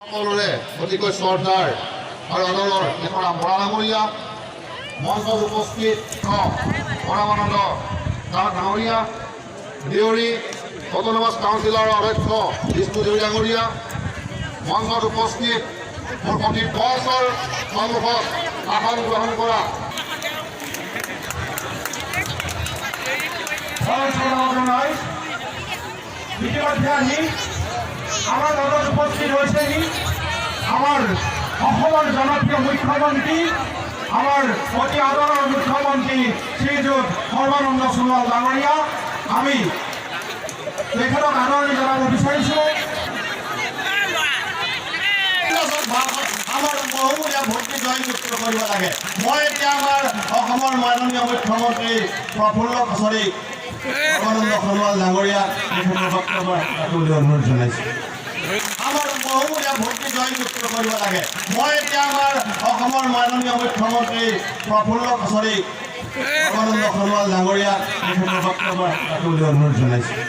সকলোৰে অতিকৈ শ্ৰদ্ধাৰ আৰু আদৰৰ লেখৰা বৰা ডাঙৰীয়া, মঞ্চত উপস্থিত পৰমানন্দ দাস ডাঙৰীয়া, দেউৰী অট'নমাছ কাউন্সিলৰ অধ্যক্ষ বিষ্ণু দেউৰী ডাঙৰীয়া, মঞ্চত উপস্থিত মোৰ সতীৰ্থ, মঞ্চৰ সন্মুখত আসন গ্ৰহণ কৰা ৰাইজ, ইতিমধ্যে আহি আমাৰ মাজত উপস্থিত হৈছেহি আমাৰ অসমৰ জনপ্ৰিয় মুখ্যমন্ত্ৰী, আমাৰ অতি আদৰৰ মুখ্যমন্ত্ৰী শ্ৰীযুত সৰ্বানন্দ সোণোৱাল ডাঙৰীয়া। আমি তেখেতক আদৰণি জনাব বিচাৰিছোঁ। আমাৰ বহুমূলীয়া ভোটটি জয়যুক্ত কৰিব লাগে। মই এতিয়া আমাৰ অসমৰ মাননীয় মুখ্যমন্ত্ৰী প্ৰফুল্ল কছৰী সৰ্বানন্দ সোণোৱাল ডাঙৰীয়া, তেখেতৰ বক্তব্য ৰাখিবলৈ অনুৰোধ জনাইছোঁ। আমাৰ বহুমূলীয়া ভোটটি জয়যুক্ত কৰিব লাগে। মই এতিয়া আমাৰ অসমৰ মাননীয় মুখ্যমন্ত্ৰী প্ৰফুল্ল কছৰী সৰ্বানন্দ সোণোৱাল ডাঙৰীয়া, তেখেতৰ বক্তব্য ৰাখিবলৈ অনুৰোধ জনাইছোঁ।